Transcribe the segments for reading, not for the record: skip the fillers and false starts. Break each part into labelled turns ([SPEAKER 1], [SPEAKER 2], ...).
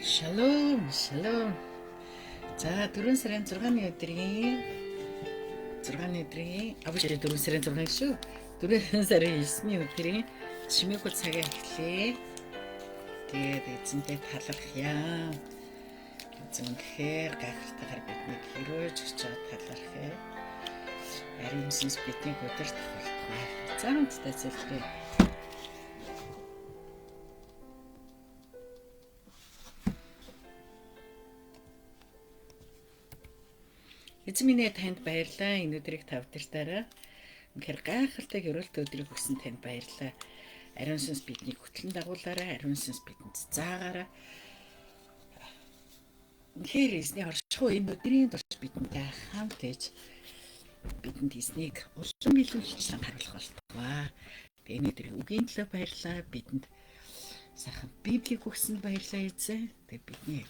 [SPEAKER 1] Шалом, шалом. За 4 сарын 6-ны өдрийн 6-ны өдрийн авч 4 сарын 6 шүү. 4 сарын 9-ны өдрийн чимээгүй цагаа эхлэе. Тэгээд эзэнтэй талархъя. Эзэн үнэхээр гайхалтайгаар биднийг хэрөөж өгч байгаа талархъя. Ариун сүнс биднийг удирдах болтугай. За хамтдаа залбирая. Эзэн минь танд баярлалаа. Энэ өдрийг тавдартаарай. Үнэхээр гайхалтай гэрэлт өдрийг өгсөн танд баярлалаа. Ариун сүнс биднийг хөтлөн дагуулаарай. Ариун сүнс бидэнд заагаарай. Үнэхээр эзний оршихуй энэ өдрийн турш бидэнтэй хамт ээж бидэнд эзнийг улам илүү хичлэн харуулах болтугай. Тэгээ энэ өдрийн үгийн төлөө баярлалаа. Бидэнд сайхан Библийг өгсөнд баярлалаа эзэн. Тэгээ бидний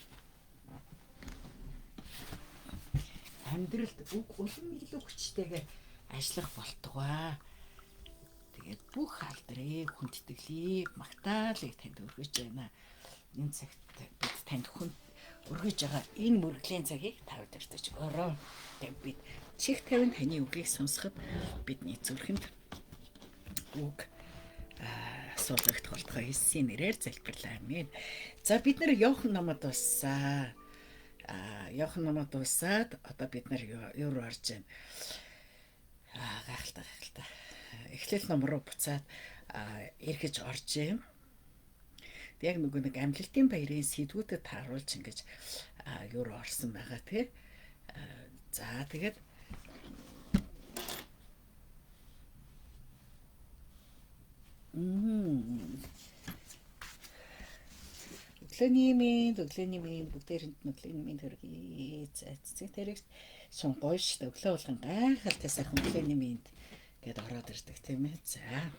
[SPEAKER 1] амьдралд үг улам илүү хүчтэйгээр ажиллах болтугай. Тэгээд бүх алдрыг, хүндэтгэлийг, магтаалыг танд өргөж байна. Энэ цагт бид танд хүнд өргөж байгаа энэ мөргөлийн цагийг та удирдах өгөөрэй. Тэгээд бид чих тавин таны үгийг сонсоход бидний зүрхэнд үг суулгах болтугай Иесусийн нэрээр залбирлаа. Амен. За бид нэр Иохан номод дууссан. Иохан номод дуусаад одоо бид нар юу руу орж байна? Гайхалтай гайхалтай. Эхлэл ном руу буцаад эргэж орж юм. Яг нөгөө нэг амьлалтын баярын сэдвүүдэд тааруулж ингэж юу руу орсон байгаа тий. За тэгээд Өглөөний мэнд, өглөөний мэнд бүгдээрэнд нь өглөөний мэнд хүргэе. За цэцэг тэрэг сун гоё шүү дээ. Өглөө болгон гайхалтай сайхан өглөөний мэнд гэд ороод ирдэг тийм ээ. За.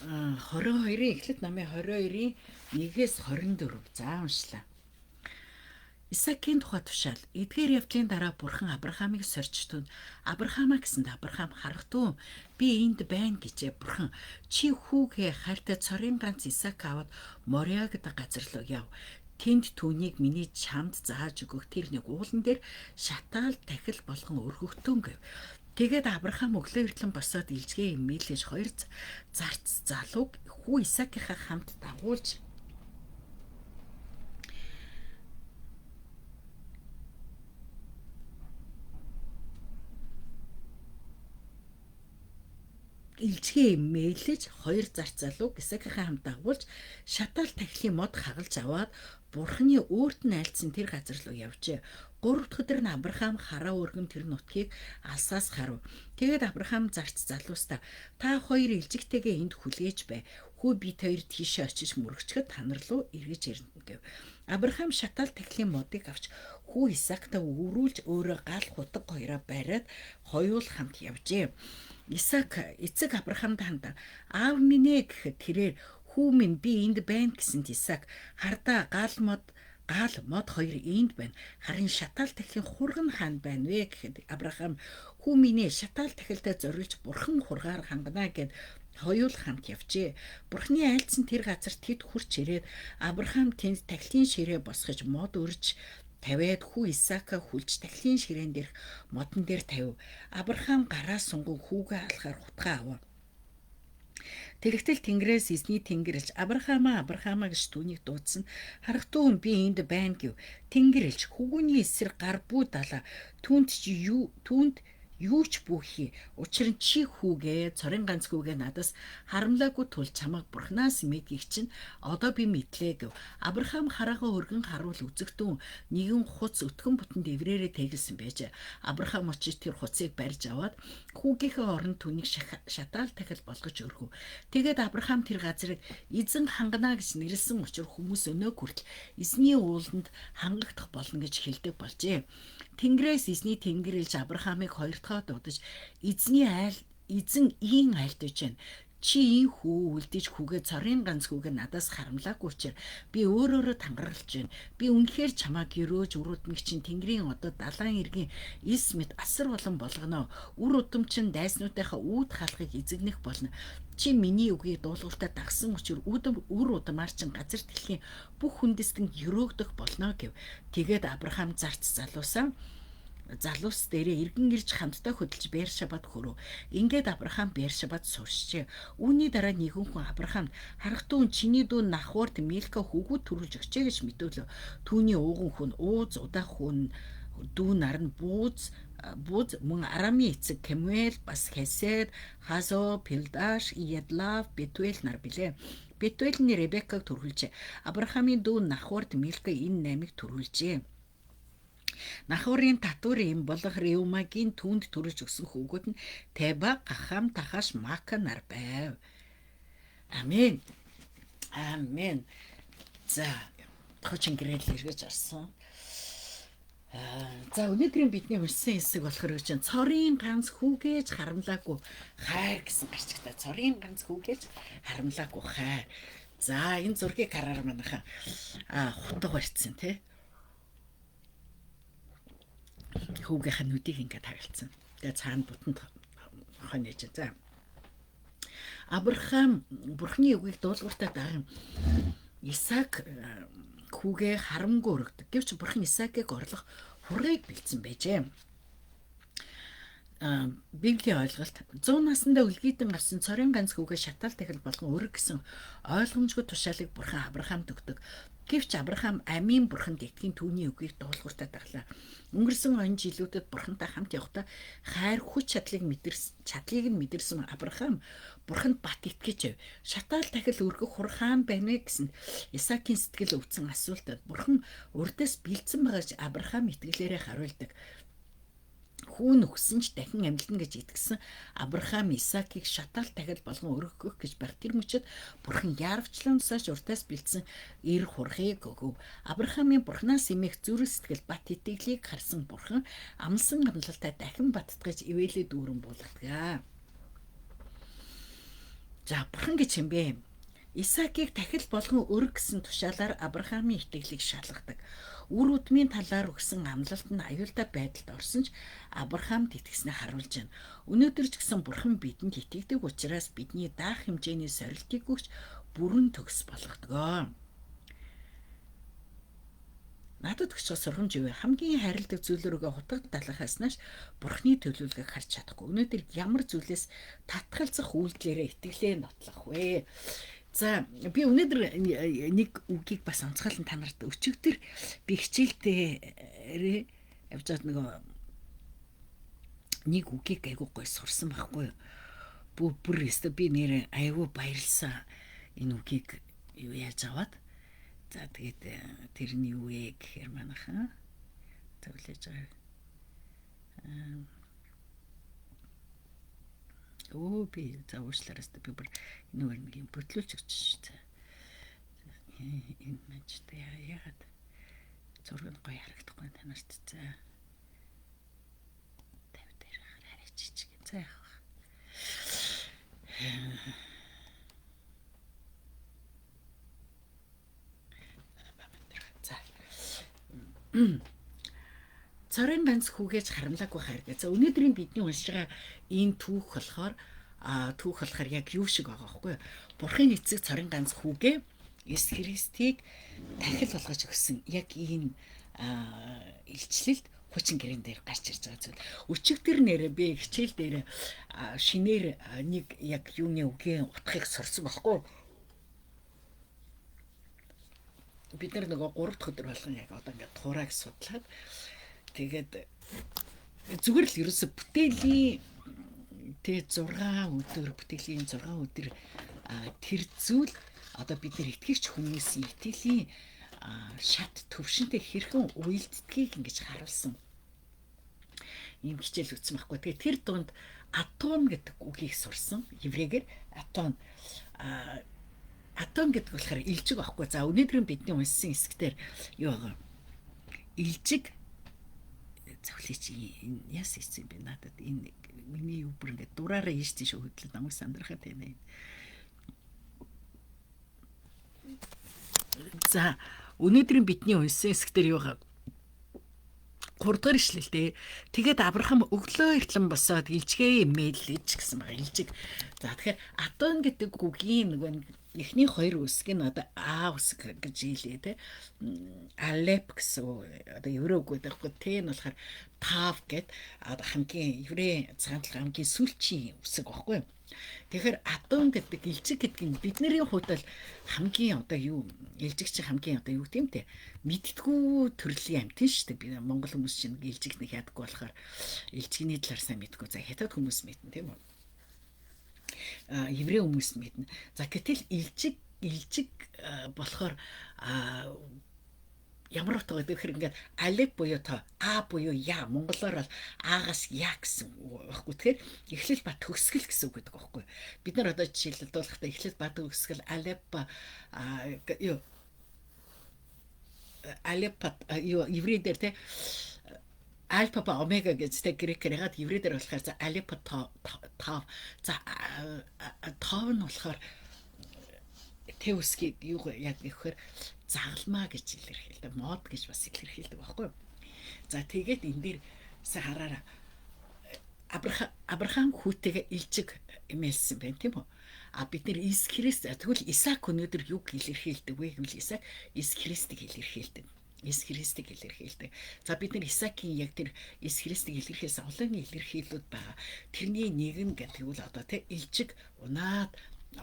[SPEAKER 1] 22-ийн эхлэл намын 22-ийн 1-ээс 24. За уншлаа. Исаакийн тухай тушаал. Эдгээр явдлын дараа бурхан Авраамыг сорж түн Авраамаа гэсэнд Авраам харах түү би энд байна гэжээ. Бурхан чи хүүгээ хайртай цорын ганц Исаак аваад Мориа гэдэг газар руу яв. Тэнд түүнийг миний чамд зааж өгөх тэр нэг уулан дээр шатаал тахил болгон өргөгтөн гэв. Тэгээд Авраам өглөө эртлэн босоод илжгээ имээлж хоёр зарц залууг хүү Исаакийнхаа хамт дагуулж илжгээ мээлэж хоёр зарц залууг Исаакийнхаа хамт дагуулж шатаал тахилын мод хагалж аваад Бурхны өөрт нь айлдсан тэр газар руу явжээ. 3 дахь өдөр нь Авраам хараа өргөн тэр нутгийг алсаас харав. Тэгээд Авраам зарц залуустаа та хоёр илжигтэйгээ энд хүлээж бай. Хүү бид хоёр тийшээ очиж мөрөгчөхөд та нар руу эргэж ирнэ гэв. Авраам шатаал тахилын модыг авч хүү Исаактаа өрүүлж өөрөө гал хутаг хоёроо бариад хоёул хамт явжээ. Исаак эцэг Авраамд хандан аав минь ээ гэхэд тэрээр хүү минь би энд байна гэсэнд Исаак хардаа гал мод хоёр энд байна. Харин шатаал тахилын хурган хаан байна вэ гэхэд Авраам хүү минь ээ шатаал тахилдаа зориулж бурхан хургаар хангана гэд хоёул хамт явжээ. Бурхны айлдсан тэр газар тэд хурч ирээд Авраам тэнд тахилын ширээ босгож мод өрж тавиад хүү Исаака хүлж тахилын ширээн дээрх модон дээр тавив. Авраам гараа сунган хүүгээ алахаар хутгаа авав. Тэгтэл Тэнгэрээс эзний Тэнгэр элч Авраамаа Авраамаа гэж түүнийг дуудсан. Харах түүн би энд байна гэв. Тэнгэр элч хүүгүний эсрэг гар бүү далаа. Түүнд чи юу түүнд юу ч бүхий. Учир нь чи хүүгээ цорын ганц хүүгээ надаас харамлаагүй тул чамайг бурхнаас мэдгийг чинь одоо би мэдлээ гэв. Авраам хараагаа өргөн харуул үзэгтэн нэгэн хуц өтгөн бүтэн дэврээрээ тэгэлсэн байж. Авраам очиж тэр хуцыг барьж аваад хүүгийнхээ оронд түүнийг шатаал тахил болгож өргөв. Тэгээд Авраам тэр газрыг эзэн хангана гэж нэрлсэн учир хүмүүс өнөөг хүртэл эзний ууланд хангагдах болно гэж хэлдэг болжээ. Тэнгэрээс эзний Тэнгэр элч Авраамыг хоёр дахь дуудаж эзний айл эзэн ийн айлдаж байна. Чи ийн хүү үлдээж хүүгээ цорын ганц хүүгээ надаас харамлаагүй учраас би өөрөөрөө тангаралж байна. Би үнэхээр чамайг өрөөж үр удмыг чинь Тэнгэрийн одоо далайн эргийн эс мэт асар болон болгоно. Үр удам чинь дайснуудынхаа үүд халахыг эзэгнэх болно. Чи миний үгийг дуулууртаа дагсан учир үр удмаар чин газар дэлхийн бүх хүндэстэн ерөөгдөх болно гэв. Тэгээд Авраам зарц залуусаа залуус дээрээ эргэн ирж хамтдаа хөдөлж Бершабад хөрөв. Ингээд Авраам Бершабад сууршжээ. Үүний дараа нэгэн хүн Авраамд харахтун чиний дүү Нахорт Милка хүүгүүд төрүүлж өгчээ гэж мэдүүлв. Түүний ууган хүн Ууз удаах хүн дүү нар нь Бууз мөн Арамын эцэг Кемуэл бас Хесед, Хазо, Пилдаш, Едлав, Бетуэл нар билээ. Бетуэл нь Ребекаг төрүүлжээ. Авраамийн дүү Нахорт Милка энэ наймыг төрүүлжээ. Нахорын татвар юм болох Реумагийн түүнд төрүүлж өгсөн хүүгүүд нь Теба, Гахам, Тахаш, Мака нар байв. Амен. Амен. За, хуучин гэрэл эргэж орсон. За, өнөөдрийн бидний уншсан хэсэг болохоор чинь цорын ганц хүүгээж харамлаагүй хайр гэсэн гарчигтай. Цорын ганц хүүгээж харамлаагүй хайр. За, энэ зургийг хараар манайхаа хутга барьцсан тий. Хүүгийнхаа нүдийг ингээд хагалцсан. Тэгээ цаана бутанд хоньж. За. Авраам Бурхны үгийг дуулууртаа даган Исаак хүүгээ харамгүй өргөдөг. Гэвч Бурхан Исаакийг орлох хургийг бэлдсэн байжээ. Библийн ойлголт 100 наснда өлгийдэн гарсан цорын ганц хүүгээ шатаал тахил болгон өрг гэсэн ойлгомжгүй тушаалыг Бурхан Авраамд өгдөг. Гэвч Авраам амийн Бурханд итгэн түүний үгийг дуулууртаа даглаа. Өнгөрсөн он жилүүдэд Бурхантай хамт явахдаа хайр хүч чадлыг нь мэдэрсэн Авраам Бурханд бат итгэж яв. Шатаал тахил өргөх хурхаан байна вэ гэсэн Исаакийн сэтгэл өвдсөн асуултад Бурхан урдаас бэлдсэн байгаа гэж Авраам итгэлээрээ хариулдаг. Хүүн өгсөн ч дахин амьлна гэж итгэсэн Авраам Исаакийг шатаал тахил болгон өргөх гэж байх. Тэр мөчид Бурхан яарвчлан тусаач уртаас бэлдсэн эр хурхыг өгөв. Авраамийн Бурханаас эмээх зүрх сэтгэл бат итгэлийг харсан Бурхан амлсан амлалтаа дахин баттгаж ивэлээ дүүрэн буулгадаг. За, Бурхан гэж юм бэ? Исаакийг тахил болгон өрг гэсэн тушаалаар Авраамийн итгэлийг шалгадаг. Үр удмын талаар өгсөн амлалт нь аюултай байдалд орсон ч Авраамд итгэснээ харуулж байна. Өнөөдөр ч гэсэн Бурхан бидэнд итгэдэг учраас бидний даах хэмжээний сорилтыг өгч бүрэн төгс болгодог. Надад өгч сургамж юу вэ? Хамгийн хайрладаг зүйлөрөөгөө хутгад далахаас нааш Бурхны төлөвлөгөөг харж чадахгүй. Өнөөдөр ямар зүйлээс татгалзах үйлдэлээрээ итгэлээ нотлох вэ? За, би өнөөдөр нэг үгийг бас онцгойлон та нарт өчигдөр би хичээлдээ явж байгаад нөгөө нэг үгийг айгуу гой сурсан байхгүй юу? Бүр өстө би нэр айгуу баярлсан энэ үгийг юу яаж аваад. За, тэгээд тэр нь юу вэ гэхээр манайхан зөвлөж байгаа. Би за уушлаараас би бүр энэ нэг юм бүтлүүлж өгч шүү дээ. Энэ манчтай яагаад зураг нь гоё харагдахгүй та нарт. За 50 дээр хараач чиг. За яах вэ? За. Цорын ганц хүүгээж харамлаагүй хайр гэж. За, өнөөдрийн бидний уншиж байгаа энэ түүх болохоор яг юу шиг байгаа байхгүй юу? Бурхын эцэг цорын ганц хүүгээ Есүс Христийг тахил болгож өгсөн. Яг энэ илчлэлд хуучин гэрэн дээр гарч ирж байгаа зүйл. Өчигдөр нэрээ би хичээл дээр шинээр нэг яг юуны үгийн утгыг сурсан байхгүй юу? Бид нар нөгөө 3 дахь өдөр болгон яг одоо ингээд турааг судлаад тэгээд зүгээр л ерөөсө бүтээлийн тэ 6 өдөр бүтээлийн 6 өдөр тэр зүйл одоо бид нэр итгэгч хүмүүсийн итгэлийн шат төвшөнтэй хэрхэн уялддгийг ингэж харуулсан ийм хичээл өгсөн байхгүй. Тэгээд тэр дунд атом гэдэг үгийг сурсан. Еврейгээр атом атом гэдэг болохоор илжиг байхгүй. За, өнөөдрийн бидний уншсан хэсгээр юу байгаа? Илжиг зөвлөж энэ яс хийсэн бэ надад энэ миний юу бүр ингээд дураараа ийш тийш хөдлөд намайг сандрахад байна. За, өнөөдрийн бидний уншсан хэсгээр юу байгаа? 3 дахь ишлэлдээ тэгээд Авраам өглөө эртлэн босоод илжгээ мэлж гэсэн байгаа, илжиг. За тэгэхээр Адон гэдэг үгийн нөгөө эхний хоёр үсэг нь одоо А үсэг гэж хэлээ те. Алеп гэсэн одоо еврей үг гэдэг байхгүй. Т нь болохоор Тав гэд одоо хамгийн еврей цагаан талх хамгийн сүүлчийн үсэг байхгүй юу? Тэгэхээр Адон гэдэг илжиг гэдэг нь бидний хувьд бол хамгийн одоо юу илжиг чи хамгийн одоо юу гэдэм те мэддгүү төрлийн амьтан шүү дээ. Би Монгол хүмүүс чинь илжиг нэг ядаггүй болохоор илжигний талаар сайн мэдгүй. За хятад хүмүүс мэднэ тийм үү? А еврей хүмүүс мэднэ. За гэтэл илжиг болохоор ямар утга гэдэг гэхээр ингээд алеп буюу то, а буюу я, монголоор бол аагаас я гэсэн байхгүй. Тэгэхээр эхлэл ба төгсгөл гэсэн үг гэдэг байхгүй. Бид нар одоо жишээлбэл дуулахдаа эхлэл ба төгсгөл алеп юу алеп юу еврей дээр те альфа ба омега гэж те грекээр ягаад еврей дээр болохоор за алеп тав, за тав нь болохоор тэ үсгийг юу яг гэхээр загалмаа гэж илэрхийлдэг, мод гэж бас илэрхийлдэг байхгүй юу? За тэгээд энэ дээр сайн хараараа Авраам хүүтэйгээ илжиг эмээлсэн байна тийм үү? А бид нэр Иесус Христ, тэгвэл Исаак өнөөдөр юг илэрхийлдэг вэ гэвэл Исаак Иесус Христийг илэрхийлдэг. Иесус Христийг илэрхийлдэг. За бид нар Исаакийн яг тэр Иесус Христийг илэрхийлсэн олон илэрхийлүүд байгаа. Тэрний нэг нь гэтгэвэл одоо тэ илжиг унаад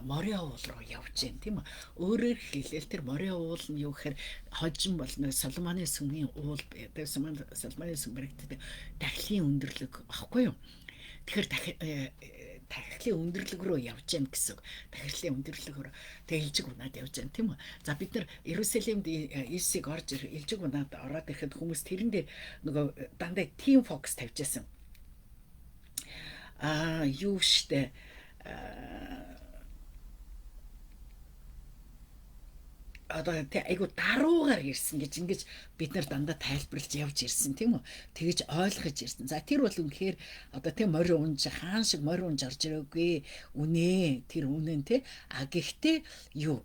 [SPEAKER 1] Мориа уул руу явж гэн тийм үү? Өөрөөр хэлбэл тэр Мориа уул нь юу гэхээр хожим болно Соломоны сүмийн уул байдаг. Соломоны сүм баригддаг дахлын өндөрлөг багхгүй юу? Тэгэхээр тахирлын өндөрлөг рүү явж гэн гэсэн үг. Тахирлын өндөрлөг рүү тэг илжиг унаад явж гэн тийм үү? За бид нар Иерусалимд Иесусыг орж илжиг унаад ороод ирэхэд хүмүүс тэрэн дээр нөгөө дандаа team focus тавьж байсан. Аа юу штэ одоо тий айгу даруугаар ирсэн гэж ингэж бид нар дандаа тайлбарлаж явж ирсэн тийм үү? Тэгэж ойлгож ирсэн. За тэр бол үнэхээр одоо тий морь унж хаан шиг морь унж орж ирээгүй. Үнэ тэр үнэн тий. А гэхдээ юу?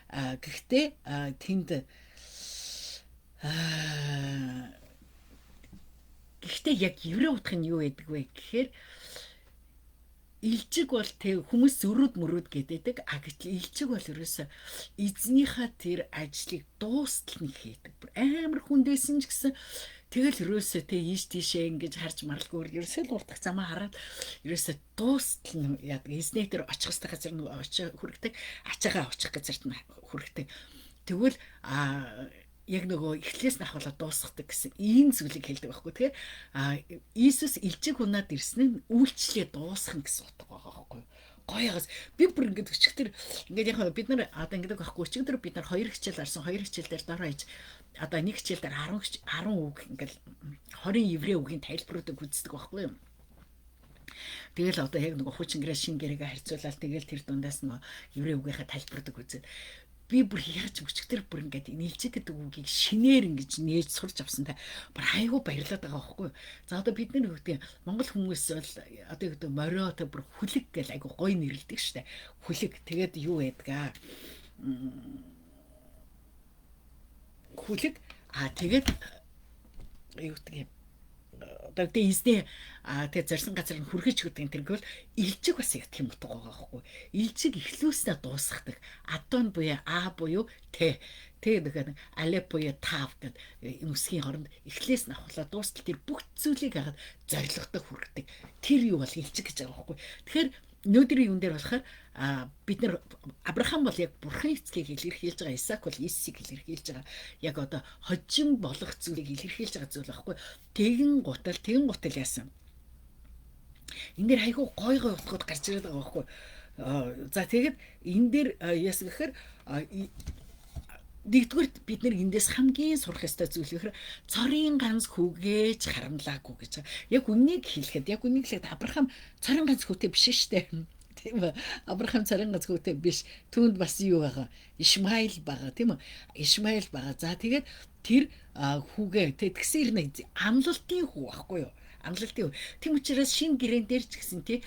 [SPEAKER 1] А гэхдээ тэнд гэхдээ яг еврей утга нь юу байдаг вэ гэхээр илжиг бол тэг хүмүүс зөрүүд мөрүүд гэдэг. А гэтэл илжиг бол ерөөсө эзнийхээ тэр ажлыг дуустал нь хийдэг. Амар хүндээсэн ч гэсэн тэгэл ерөөсө тэг ийш тийшээ ингэж харж марлгүй ерөөсөө л уртах замаа хараад ерөөсө дуустал нь яадаг. Эзнээ тэр очих хэвээр газар нь очих хүргэдэг, ачаагаа очих газарт нь хүргэдэг. Тэгвэл яг нөгөө эхлээс нь ахвала дуусгадаг гэсэн ийм зүйлийг хэлдэг байхгүй. Тэгэхээр Иесус илжиг унаад ирсэн нь үйлчлээ дуусгах гэсэн утга байгаа байхгүй. Гоёгоос би бүр ингээд өчигдөр ингээд яг бид нар одоо ингээд байхгүй өчигдөр бид нар хоёр хичээл арсан, хоёр хичээл дээр дорой хийж одоо нэг хичээл дээр 10 үг ингээд 20 еврей үгийн тайлбаруудыг үздэг байхгүй юу. Тэгэл одоо яг нөгөө хуучин гэрээ шинэ гэрээгээ харьцуулаад тэгэл тэр дундаас нөгөө еврей үгийнхээ тайлбаруудыг үзээд би бүр яаж өчигдөр бүр ингээд нийлжиг гэдэг үгийг шинээр ингэж нээж сурч авсан та бүр айгүй баярлаад байгаа байхгүй юу. За одоо бид нар гэдэг монгол хүмүүс бол одоо гэдэг морио та бүр хүлэг гэл айгүй гоё нэрлэдэг штэ. Хүлэг тэгээд юу байдгаа хүлэг а тэгээд юу гэдэг юм одоо тэгээ эзний тэгээ зорьсон газар нь хүргэж өгдөг энэ тэргүүл илжиг бас яг тийм утга байгаа байхгүй. Илжиг эхлүүлснээр дуусгадаг. Адон буюу а буюу т. Т гэдэг алеп буюу тав гэдэг үсгийн хооронд эхлээс нь авахлаа дуустал тэр бүх зүйлийг хагаад зорилготой хүргэдэг. Тэр юу бол илжиг гэж байгаа байхгүй. Тэгэхээр өнөөдрийн юун дээр болохоор бид нар Авраам бол яг Бурхан эцгийг илэрхийлж байгаа, Исаак бол Иесусыг илэрхийлж байгаа. Яг одоо хожим болох зүйлийг илэрхийлж байгаа зүйл байхгүй. Тэгэн гутал яасан. Энэ дээр айгүй гой гой утгууд гарч ирээд байгаа байхгүй. За тэгэд энэ дээр яасан гэхээр нэгдүгürt бид нэр эндээс хамгийн сурах ёстой зүйл гэхээр цорын ганц хүүгээж харамлаагүй гэж. Яг үннийг хэлэхэд, яг үннийг хэлэхэд Авраам цорын ганц хүүтэй биш шүү дээ. Тийм үү? Авраам цорын ганц хүүтэй биш. Түүнд бас юу байгаа? Ишмаил байгаа, тийм үү? Ишмаил байгаа. За тэгээд тэр хүүгээ тэгсэн нэг амлалтын хүү байхгүй юу? Амлалтын хүү. Тийм учраас шинэ гэрээн дээр ч гэсэн тий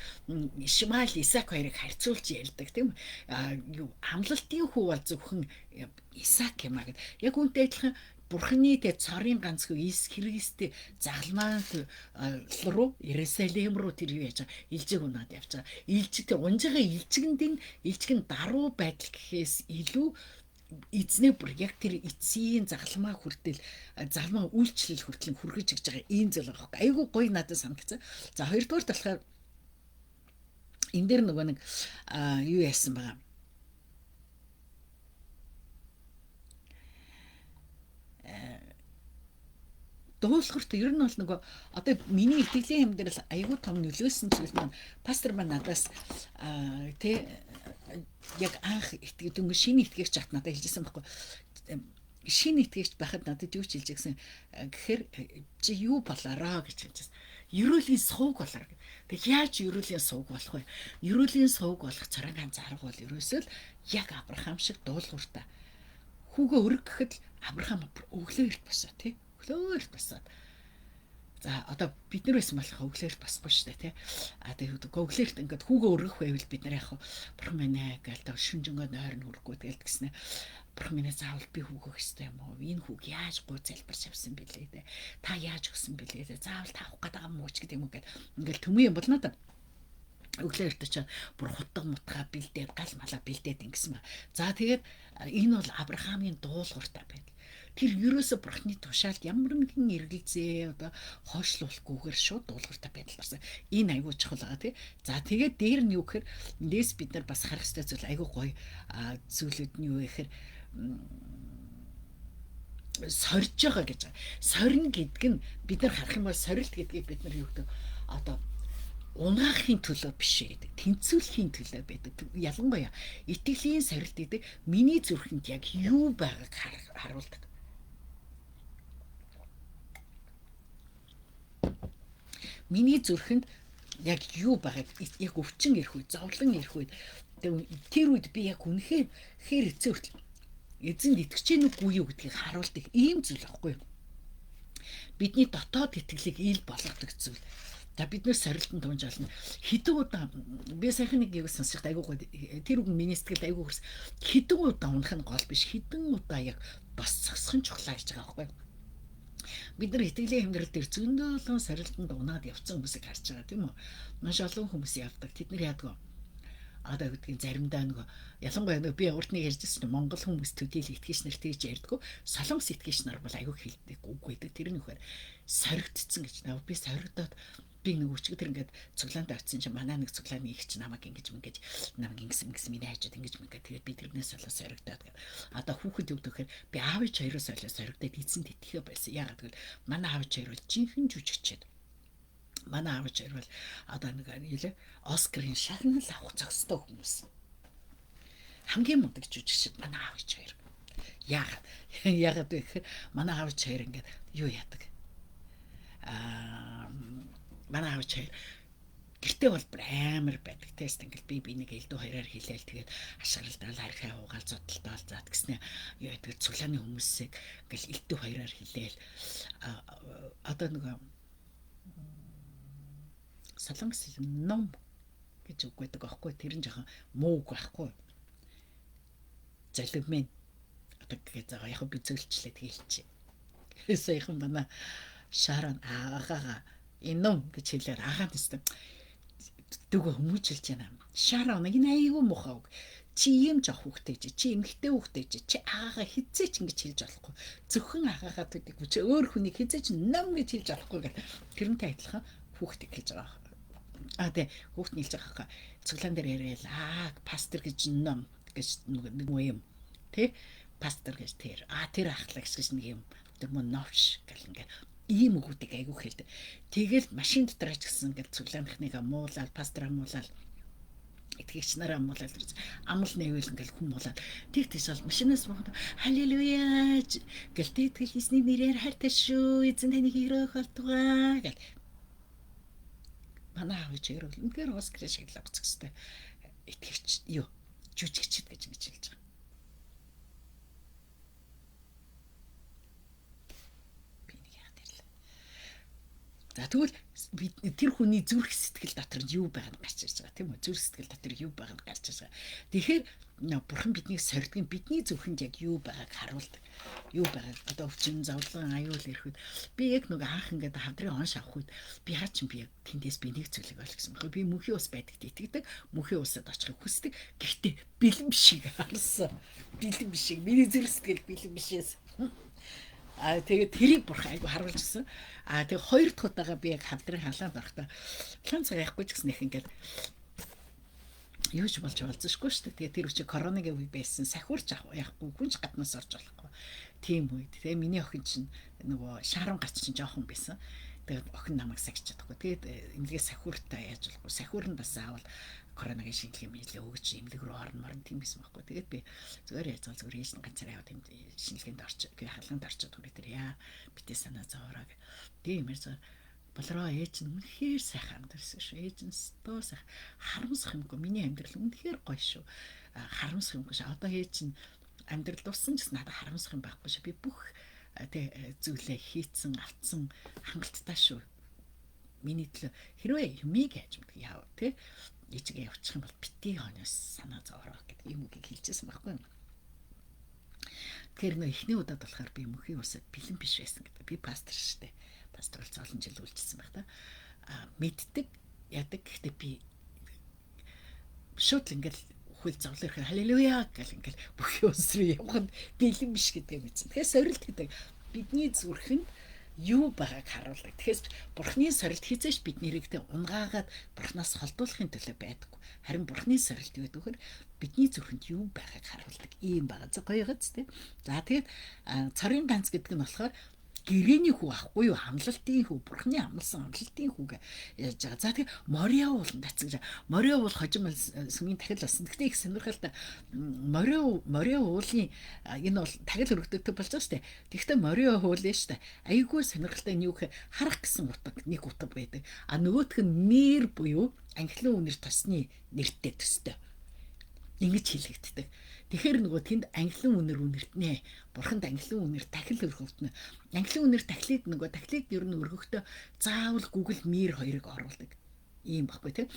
[SPEAKER 1] Ишмаил Исаак хоёрыг харьцуулж ярьдаг тийм үү? Юу амлалтын хүү бол зөвхөн Исаак юм а гэд. Яг үүнтэй адилхан Бурхны тэ цорын ганцгүй Иесус Христийн загалмай руу Иерусалим руу тэр юу яаж байгаа илжиг унаад явж байгаа. Илжиг тэр унж байгаа илжигэнд илжиг нь даруй байдал гэхээс илүү эзнээ бүр яг тэр эцсийн загалмаа хүртэл загалмаа үйлчлэл хүртэл хүргэж өгч байгаа ийм зүйл байгаа байхгүй. Айгүй гоё надад санагдсан. За хоёрдугаар болохоор энэ дээр нөгөө нэг юу яасан байгаа. Дуулуурт ер нь бол нөгөө одоо миний итгэлийн амьдрал айгүй том нөлөөсөн зүйл маань пастор маань надаас тэ яг анх итгэдэг дөнгөж шинэ итгэгч чат надад хэлжсэн байхгүй. Шинэ итгэгч байхад надад юу ч хэлж гисэн гэхээр чи юу болоороо гэж хэлжсэн. Ерөөлийн сувг болоор. Тэг яаж ерөөлийн сувг болох вэ? Ерөөлийн сувг болох цорын ганц арга бол ерөөсөө л яг Авраам шиг дуулууртай. Хүүгээ өрг гэхэд Авраам өглөө эрт босоо тий. Өглөө эрт босоод. За одоо бид нар байсан болох өглөө эрт босхгүй шүү дээ тий. А тэгээд өглөө эрт ингээд хүүгээ өргөх байвал бид нар яг бурхан минь ээ гээл та шүнжэнгөө нойрон хүрхгүй тэгэл тэгснэ. Бурхан минь заавал би хүүгөө өгөх ёстой юм уу? Энэ хүүг яаж гуй залбирч авсан бэлээ те. Та яаж өгсөн бэлээ те. Заавал та авах гээд байгаа юм уу ч гэдэг юм уу гэл ингээл төмөн юм болно да. Өглөө эрт очоод бүр хутга мутгаа бэлдээд гал малаа бэлдээд ингэсэн ба. За тэгээд энэ бол Авраамийн дуулууртай байдал. Тэр ерөөсө бурхны тушаалд ямар нэгэн эргэлзээ одоо хойшлуулахгүйгээр шууд дуулууртай байдал гарсан. Энэ айгүй чухал байгаа тий. За тэгээд дээр нь юу гэхээр эндээс бид нар бас харах ёстой зүйл айгүй гоё зүйлүүд нь юу гэхээр сорж байгаа гэж. Сорин гэдэг нь бид нар харах юм бол сорилт гэдгийг бид нар юу гэдэг одоо унаахын төлөө биш гэдэг. Тэнцвүүлэхийн төлөө байдаг. Ялангуяа итгэлийн сорилт гэдэг миний зүрхэнд яг юу байгааг харуулдаг. Миний зүрхэнд яг юу байгааг яг өвчин ирэх үед, зовлон ирэх үед тэр үед би яг үнэхээр хэр эцээ хүртэл эзэнд итгэж гэнэ үгүй юу гэдгийг харуулдаг ийм зүйл аахгүй юу? Бидний дотоод итгэлийг ил болгодог зүйл. За бид нэр сорилтон тунж олно. Хэдэн удаа би сайхан нэг юу сонсоход айгүй гоё тэр үг миний сэтгэлд айгүй хөрс. Хэдэн удаа унах нь гол биш. Хэдэн удаа яг бас зогсох нь чухлаа гэж байгаа байхгүй юу? Бид нар итгэлийн амьдрал дээр зөндөө олон сорилтонд унаад явцсан хүмүүсийг харж байгаа тийм үү? Маш олон хүмүүс явдаг. Тэд нар яадаг вэ? Одоо гэдгийг заримдаа нөгөө ялангуяа нөгөө би урд нэг ярьжсэн чинь Монгол хүмүүс төдийл итгэгч нар тэгж ярьдгүү. Солонгос итгэгч нар бол айгүй хэлдэг үг байдаг. Тэр нь ихээр соригдсон гэж. Би соригдоод би нэг өчигдөр тэр ингээд цуглаанд очисон чинь манай нэг цуглааны их чинь намайг ингэж ингэж намайг ингэсэн ингэсэн миний хажууд ингэж ингээд тэгээд би тэрнээс болоо соригдоод гэх. Одоо хүүхэд юу гэхээр би аав ээж хоёроос болоо соригдоод эзэнт итгэхэ байсан. Яагаад гэвэл манай аав ээж хоёр бол жинхэнэ жүжигчээд. Манай аав ээж хоёр бол одоо нэг юу лээ Оскарын шагнал авах зохистой хүмүүс. Хамгийн мундаг жүжигчд манай аав ээж хоёр. Яагаад? Яагаад вэ гэхээр манай аав ээж хоёр ингээд юу яадаг? Манай аав ээж хоёр гэртээ бол бүр амар байдаг. Тест ингээл би бинийг элдв хоёроор хилээл тэгээд ашгаралдаал архиа уугаал зодтолтоол заад гэснэ юу яадаг цуглааны хүмүүсийг ингээл элдв хоёроор хилээл одоо нөгөө солонгос ном гэж үг байдаг аахгүй тэр нь жоохон муу үг байхгүй. Золимын одоо гэгээ заа яг би зөөлчлээ тэгэлчих. Саяхан манай Шаран аагаа энэ гэж хэлээр агаа нэстэ дүүгөө хүмүүжүүлж байна. Шаран энэ айгүй муухай үг. Чи ийм жоох хүүхдээ чи эмэгтэй хүүхдээ чи агаагаа хизээч ингэж хэлж болохгүй. Зөвхөн агаагаа төдийгүй чи өөр хүнийг хизээч ном гэж хэлж болохгүй гэх. Тэрнтэй адилхан хүүхдээ хэлж байгаа. А тий хүүхд нь хэлж байгаа хаа. Цуглаан дээр яриад аа пастор гэж ном гэж нэг юм. Тий пастор гэж тэр. А тэр ахлаа гэж нэг юм. Тэр мөн новш гэл ингээд ийм үгүүдийг айгүй хэлдэг. Тэгэл машин дотор ч гэсэн ингээд цуглааныхныгаа муулаад, пастораа муулаад, итгэгч нараа муулаад амал нэвэл ингээл хүн муулаад тэг тийш бол машинаас боход халелуя гэл тэгэл эзний нэрээр хайртай шүү эзэн таныг өрөөх болтугай гэл. Манай аав ээж хоёр бол үнэхээр Оскар шиг л авах хэвээр итгэгч юу жүжигчд гэж ингэж хэлж байгаа. За тэгвэл тэр хүний зүрх сэтгэл дотор юу байгаа нь гарч ирж байгаа, тийм үү? Зүрх сэтгэл дотор юу байгаа нь гарч ирж байгаа. Тэгэхээр бурхан биднийг сордгийн бидний зүрхэнд яг юу байгааг харуулдаг. Юу байгааг одоо өвчин, зовлон, аюул ирэхэд би яг нөгөө анх ингээд хавдрын онш авах үед би хаа чин би яг тэндээс би нэг зүйлийг ойлгосон байхгүй. Би мөнхийн ус байдагт итгэдэг. Мөнхийн усад очихыг хүсдэг. Гэхдээ бэлэн бишийг харсан. Бэлэн бишийг миний зүрх сэтгэл бэлэн бишээс. А тэгээд тэрийг бурхан айгу харуулж ирсэн. А тэгээд хоёр дахь удаага би яг хавдрын халаанд орохдоо халаан цаг яахгүй ч гэсэн их ингээд юу ч болж болзошгүй шүү дээ. Тэгээд тэр үчи коронагийн үе байсан. Сахиурч явахгүй, хүн ч гаднаас орж болохгүй. Тийм үед. Тэгээ миний охин чинь нөгөө шаарон гарч чинь жоохон байсан. Тэгээд охин намайг сахиж чадахгүй. Тэгээд эмнэлгээ сахиуртай яаж болохгүй. Сахиур нь бас заавал коронагийн шинжилгээ мэдлээ өгч эмнэлэг рүү орно морно тийм байсан байхгүй. Тэгээд би зүгээр яаж зүгээр ээж нь ганцаараа яваад шинжилгээнд орч халаанд орчод хүрээ тэр яа битээ санаа зовоороо. Тийм юм зүгээр болроо ээж нь үнэхээр сайхан амьдарсан шүү. Ээж нь стоо сайхан харамсах юмгүй. Миний амьдрал үнэхээр гоё шүү. Харамсах юмгүй шүү. Одоо ээж нь амьдрал дууссан ч гэсэн надад харамсах юм байхгүй шүү. Би бүх тэ зүйлээ хийцэн, автсан хангалттай шүү. Миний төлөө хэрвээ юмыг яаж мэдэх яав тэ ээжигээ явчих юм бол битгий хойноос санаа зовоороо гэдэг юм үгийг хэлжсэн байхгүй юу? Тэгэхээр нөө эхний удаад болохоор би мөнхийн усад бэлэн биш байсан гэдэг. Би пастор шүү дээ. Пастор бол олон жил үйлчилсэн байх та. А мэддэг яадаг гэхдээ би шууд л ингээл хөл зовлоо ирэхээр халелуя гэл ингээл бүх ус руу явах нь бэлэн биш гэдгээ мэдсэн. Тэгэхээр сорилт гэдэг бидний зүрхэнд юу байгааг харуулдаг. Тэгэхээр бурхны сорилт хизээш бидний хэрэгтэй унгаагаад бурхнаас холдуулахын төлөө байдаггүй. Харин бурхны сорилт юу гэдэг вэ? Бидний зүрхэнд юу байгааг харуулдаг. Ийм байгаа. За гоё гоц тий. За тэгээд цорын ганц гэдэг нь болохоор гэрээний хүү ахгүй юу? Амлалтын хүү, бурхны амласан амлалтын хүүг яаж байгаа. За тэгээ Мориа ууланд татсан гэж. Мориа уул хожим сүмийн дахил болсон. Гэхдээ их сонирхолтой Мориа уулын энэ бол тахил өргөдөгдөг болж байгаа шүү дээ. Тэгэхдээ Мориа уулын шүү дээ. Айгүй сонирхолтой нь юу гэхээр харах гэсэн утга нэг утга байдаг. А нөгөөх нь мир буюу анхлын үнэр тосны нэртэй төстэй. Ингэж хэлэгддэг. Тэгэхээр нөгөө тэнд анхлын үнэр үнэртнэ. Бурханд анхлын үнэр тахил өргөвтнө. Анхлын үнэр тахилыг нөгөө тахилыг ер нь өргөхдөө заавал Google Мир хоёрыг оруулдаг. Ийм баггүй тийм.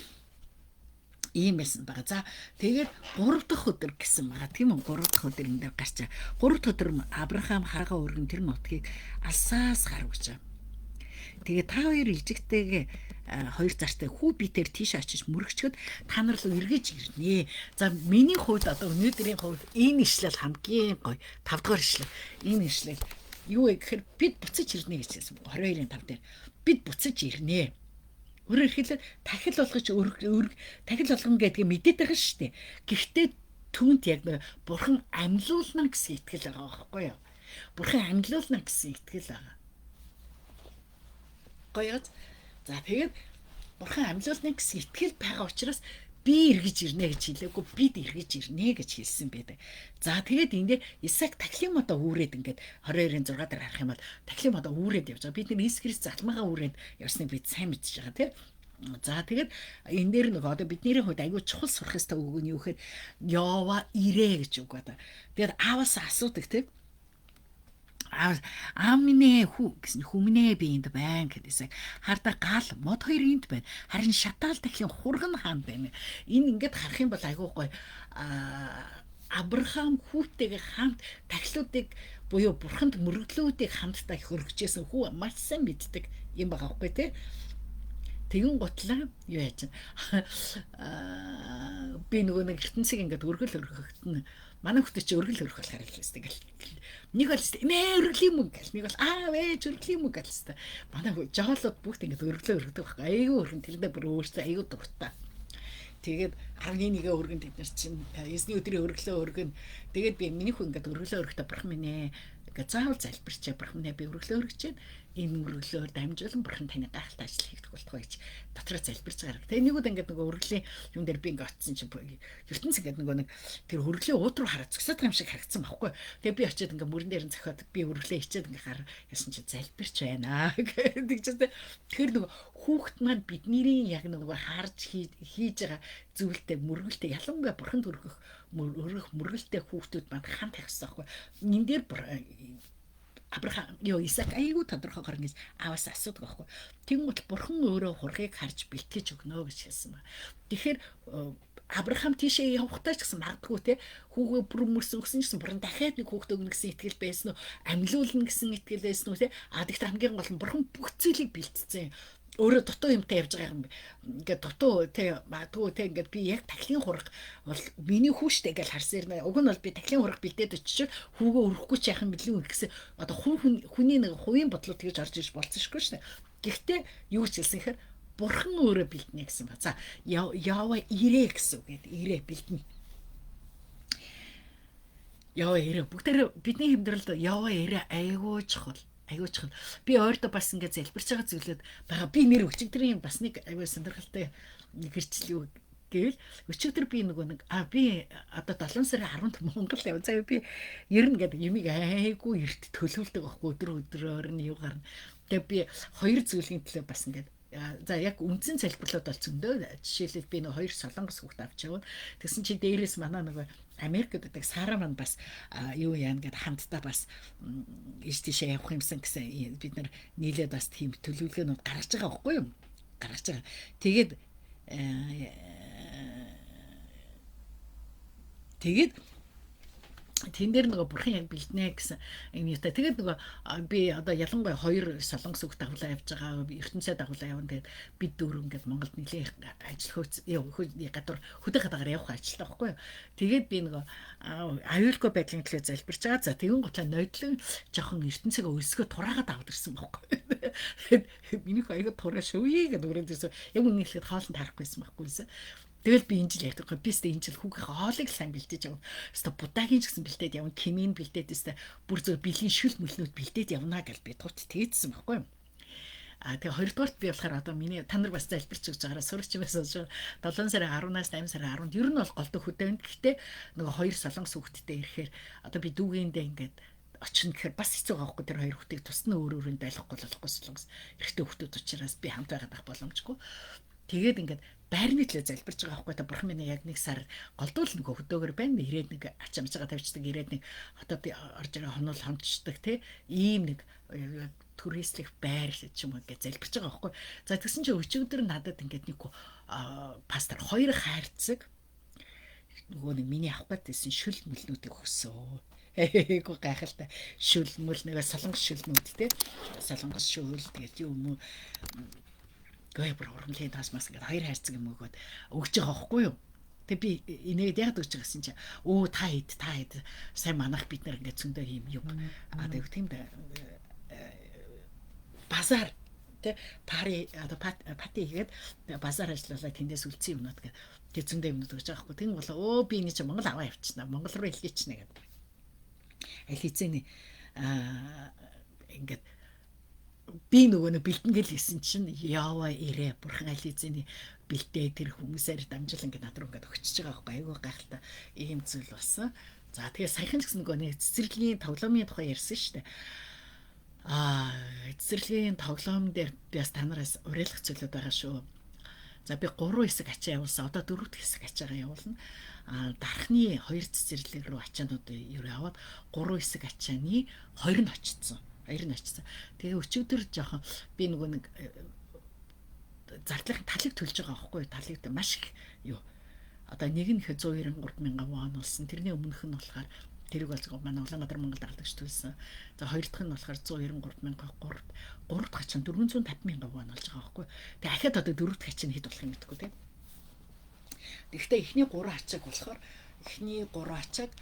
[SPEAKER 1] Ийм байсан байгаа. За тэгээд 3 дахь өдөр гэсэн байгаа. Тийм үү? 3 дахь өдөр энэ дээр гарч. 3 дахь өдөр Авраам харгаа өргөн тэр нутгийг алсаас гарвж. Тэгээд та хоёр илжигтэйгээ хоёр зартай хүү битэр тийш очиж мөрөгчөөд та нар руу эргэж ирнэ. За миний хувьд одоо өнөөдрийн хувьд энэ ишлэл хамгийн гоё. 5 дугаар ишлэл. Энэ ишлэл юу вэ гэхээр бид буцаж ирнэ гэж хэлсэн. 22-ын 5 дээр бид буцаж ирнэ. Өөрөөр хэлбэл тахил болгож тахил болгоно гэдгийг мэдээд байгаа шүү дээ. Гэхдээ түүнд яг бурхан амьлуулна гэсэн итгэл байгаа байхгүй юу? Бурхан амьлуулна гэсэн итгэл байгаа. Гоё. За тэгээд бурхан амьлуулна гэсэн итгэл байгаа учраас би эргэж ирнэ гэж хэлээгүй, бид эргэж ирнэ гэж хэлсэн байдаг. За тэгээд энэ дээр Исаак тахилын модоо үүрээд ингээд 22-ын 6 дээр харах юм бол тахилын модоо үүрээд явж байгаа. Бид нар Иесус Христ залмаагаа үүрээд явсныг бид сайн мэдж байгаа тийм. За тэгээд энэ дээр нөгөө одоо бидний хувьд айгүй чухал сурах ёстой үг нь юу гэхээр Йова ирээ гэж үг байна. Тэгээд ааваас асуудаг тийм. Аав минь хүү гэсэн хүмүүнээ би энд байна гэдээсээ хардаа гал мод хоёр энд байна. Харин шатаал дахлын хурган хаан байна. Энэ ингээд харах юм бол айгүй гоё. Авраам хүүтэйгээ хамт тахилуудыг буюу бурханд мөрөглүүдийг хамтдаа хөргөжсэн хүү маш сайн мэддэг юм байгаа байхгүй тий. Тэгэн гутлаа юу яаж би нөгөө нэг ертөнцийг ингээд өргөл өргөхөд нь манай хүүхдээ чи өргөл өргөх болохоор л өстэй гэл. Нэг бол мэ өргөлийн мөнгө гэл. Нэг бол аа ээж өргөлийн мөнгө гэл өстэй. Манай жоолууд бүгд ингээд өргөлөө өргөдөг байхгүй. Айгүй өргөн тэрэндээ бүр өөрсдөө айгүй дуртай. Тэгээд 11-гээ өргөн тэд нар чинь 9-ний өдрийн өргөлөө өргөн. Тэгээд би миний хүн ингээд өргөлөө өргөхдөө бурхан минь ээ ингээд заавал залбирчээ бурхан минь би өргөлөө өргөж чинь энэ өргөлөөр дамжуулан бурхан таны гайхалтай ажил хийх болтугай гэж дотроо залбирч байгаа. Тэгээ нэг удаа ингээд нөгөө өргөлийн юм дээр би ингээд очсон чинь ертөнц ингээд нөгөө нэг тэр өргөлийн ууд руу хараад зөксөд байгаа юм шиг харагдсан байхгүй. Тэгээ би очиод ингээд мөрөн дээр нь зохиод би өргөлөө хичээд ингээд хар ясан чинь залбирч байна гэдэг чинь. Тэгэхээр нөгөө хүүхэд маань бидний яг нөгөө харж хийж байгаа зүйлтэй мөргөлтэй ялангуяа бурханд өргөх мөргөлтэй хүүхдүүд маань хамт явах хэрэгтэй байхгүй. Энэ дээр Авраам ёо Исаак айгүй тодорхойгоор ингэж ааваас асуудаг байхгүй. Тэнгүүт бурхан өөрөө хургийг харж бэлтгэж өгнө гэж хэлсэн ба. Тэгэхээр Авраам тийшээ явахдаа ч гэсэн магадгүй те хүүгээ бүр мөрсөн өгсөн ч гэсэн бурхан дахиад нэг хүүхдээ өгнө гэсэн итгэл байсан уу, амьлуулна гэсэн итгэл байсан уу те. А тэгтээ хамгийн гол нь бурхан бүх зүйлийг бэлтцсэн. Өөрөө дутуу юмтай явж байгаа юм. Ингээд дутуу те магадгүй те ингээд би яг тахлын хураг бол миний хүү штэ гэж харсан юм. Уг нь бол би тахлын хураг бэлдээд очиж хүүгээ өрөхгүй ч яах юм бэлэн гэсэн одоо хүний нэг хувийн бодлоо тэгж орж ирж болцсон шгүй штэ. Гэхдээ юу ч хэлсэн хэр бурхан өөрөө бэлдэнэ гэсэн ба. За Яава ирээ гэсэн үг гээд ирээ бэлдэнэ. Яава ирээ. Бүгдээр бидний амьдралд Яава ирээ айгүй чухал. Айгүй чухал. Би ойрдоо бас ингээд залбирч байгаа зүйлүүд байгаа. Би нэр өчигдрийн бас нэг айгүй сонирхолтой гэрчлэл юу гэвэл өчигдөр би нөгөө нэг би одоо 7 сарын 10-нд Монгол яв. За би ер нь ингээд юмыг айгүй эрт төлөвлөдөг байхгүй, өдөр өдрөөр нь юу гарна. Тэгээ би хоёр зүйлийн төлөө бас ингээд за яг үндсэн залбирлууд бол зөндөө. Жишээлбэл би нэг хоёр солонгос хүүхд авч явна. Тэгсэн чи дээрээс манай нөгөө Америкт байдаг Сара маань бас юу яана гэд хамтдаа бас иш тийшээ явах юмсан гэсэн бид нар нийлээд бас тийм төлөвлөгөөнүүд гаргаж байгаа байхгүй юу? Гаргаж байгаа. Тэгээд тэгээд тэн дээр нөгөө бурхан яг бэлднэ гэсэн юм юутай. Тэгээд нөгөө би одоо ялангуяа хоёр солонгос хүүхд дагуулаа явж байгаа, ертөнцөө дагуулаа явна. Тэгээд бид дөрөв ингээд Монголд нэлээх ажил хөөц гадуур хөдөө гадаагаар явах ажилтай байхгүй юу. Тэгээд би нөгөө аюулгүй байдлын төлөө залбирч байгаа. За тэгэн гутлаа нодлон жоохон ертөнцөөгөө өлсгөө тураагаад аваад ирсэн байхгүй. Тэгээд минийх аяга тураа шөвье гэдэг өрөөнд ирсэн. Яг үнэн хэлэхэд хоолнд харахгүйсэн байхгүй. Тэгэл би энэ жил ярьдаг. Би өстө энэ жил хүүгийнхээ хоолыг сайн бэлдэж явна. Өстө будагийн ч гэсэн бэлдээд явна. Кимийн бэлдээд өстө бүр зөв бэлгийн шүл мөлнүүд бэлдээд явна гэж би тут тээдсэн байхгүй юу. А тэгээ хоёрдугаарт би болохоор одоо миний та нар бас залбирч өгч байгаараа сурагч байсан шүү. 7 сарын 10-наас 8 сарын 10-нд ер нь бол голдох хөдөөнд. Гэхдээ нөгөө хоёр солонгос хүүхэдтэй ирэхээр одоо би дүүгээндээ ингээд очино гэхээр бас хэцүү байгаа байхгүй, тэр хоёр хүүхдийг тусна өөр өөрөнд байлгахгүй болохгүй солонгос эрэгтэй хүүхдүүд учраас би хамт байгаад байх боломжгүй. Тэгээд ингээд байрны төлөө залбирч байгаа байхгүй, та бурхан минь яг нэг сар голдуул нөгөө хөдөөгөр байна. Ирээд нэг ач амжигаа тавьчихдаг, ирээд нэг хотод орж байгаа хонол хончдаг те ийм нэг түрээслэх байр ч юм уу гэж залбирч байгаа байхгүй. За тэгсэн чинь өчигдөр надад ингээд нэг пастор хоёр хайрцаг нөгөө нэг миний авах гэдсэн шүл мөлнүүдийг өгсөн. Айгуу гайхалтай шүл мөл нэг солонгос шүлнүүд те солонгос шүл тэгээд юм уу гээ бүр урамлын таас мас ингээд хоёр хайрцаг юм өгөөд өгч байгаа байхгүй юу. Тэгээ би инээд яг өгч байгасан чи өө та хэд сайн манах бид нар ингээд зөндөө юм юм. А тэг тийм базар тэ пари одоо пати хийгээд базар ажиллалаа тэндээс үлдсэн юмнууд гээд тэр зөндөө юмнууд өгч байгаа байхгүй. Тэгэн бол өө би энэ чи Монгол аваа явчихна. Монгол руу илгээчихнэ гэдэг. Аль хэзээний ингээд би нөгөө нэг бэлтгэл хийсэн чинь Яава ирээ бурхан аль хэзээний бэлтээ тэр хүмүүсээр дамжуул ингээд над руу ингээд өгчөж байгаа байхгүй. Айгүй гайхалтай ийм зүйл болсон. За тэгээ саяхан ч гэсэн нөгөө нэг цэцэрлэгийн тоглоомын тухай ярьсан шүү дээ. Цэцэрлэгийн тоглоом дээр би бас та нараас уриалгах зүйлүүд байгаа шүү. За би 3 хэсэг ачаа явуулсан. Одоо 4 дахь хэсэг ачаагаа явуулна. Дархны 2 цэцэрлэг рүү ачаанууд юу яваад 3 хэсэг ачааны 2 нь очсон. 2 нь очсон. Тэгээ өчигдөр жоохон би нөгөө нэг зардлын талыг төлж байгаа байхгүй юу? Талыг маш их юу. Одоо нэг нь 193 мянган вон болсон. Тэрний өмнөх нь болохоор тэрийг бол манай Улаанбаатар Монгол дагалдагч төлсөн. За хоёр дахь нь болохоор 193 мянга, гурав дахь чинь 450 мянган вон болж байгаа байхгүй. Тэгээ ахаад одоо дөрөв дахь чинь хэд болох юм мэдэхгүй тийм. Тэгэхдээ эхний 3 ачааг болохоор эхний 3 ачааг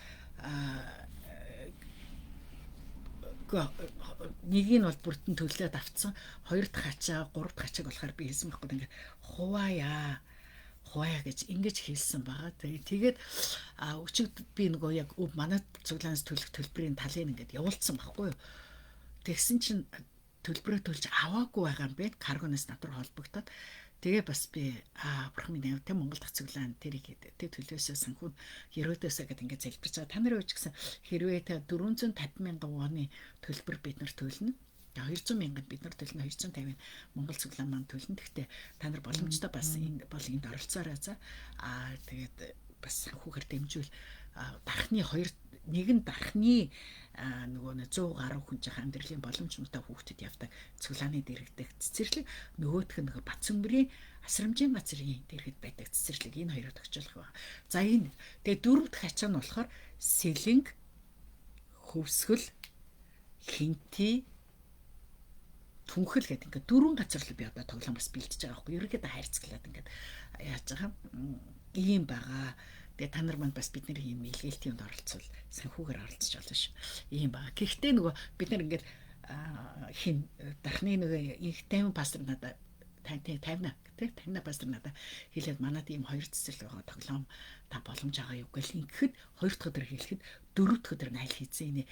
[SPEAKER 1] нэг нь бол бүртэн төлөөд авцсан. Хоёр дахь ачаа, гурав дахь ачааг болохоор би хэлсэн байхгүй ингээд хуваая гэж ингэж хэлсэн байгаа. Тэгээд өчигд би нөгөө яг манай цуглаанаас төлөх төлбөрийн талыг ингээд явуулсан байхгүй юу. Тэгсэн чинь төлбөрөө төлж аваагүй байгаа юм бэ. Каргоноос над руу холбогдоод тэгээ бас би бурхан минь тэ Монгол дахь цуглаан тэрийг тэг төлөөсөө санхүү ерөөдөөсөө гэд ингээд залбирч байгаа. Та нарын үуч гэсэн хэрвээ та 450 мянган воны төлбөр бид нар төлнө. 200 мянганд бид нар төлнө, 250 Монгол цуглаан маань төлнө. Гэхдээ та нар боломжтой бас энэ бол энд оролцоорой за. Тэгээд бас санхүүгээр дэмжүүл дархны хоёр Нэг нь дархны нөгөө 100 гаруй хүн жих амьдралын боломж муутай хүүхдэд явдаг цуглааны дэрэгдэх цэцэрлэг, нөгөөх нь нөгөө Бацөмбөрийн асрамжийн газрын дэргэд байдаг цэцэрлэг. Энэ хоёроо тохижуулах байна. За энэ тэгээ дөрөв дэх ачаа нь болохоор Сэлэнг, Хөвсгөл, Хинти, Түнхэл гэдэг ингээд дөрвөн газар л би одоо тоглоом бас бэлтэж байгаа байхгүй. Ерөнхийдөө хайрцаглаад ингээд яаж байгаа ийм байгаа. Тэгээ та нар манд бас бидний ийм илгээлтийн юмд оролцвол санхүүгээр оролцож болно шүү. Ийм байгаа. Гэхдээ нөгөө бид нар ингээд хин дархны нөгөө их 50 пастор надад 50 тий 50 пастор надад хэлээд манад ийм хоёр цэцэрлэг байгаа тоглоом та боломж байгаа юу гэл ингэхэд хоёр дахь өдөр хэлэхэд дөрөв дэх өдөр нь аль хийзээ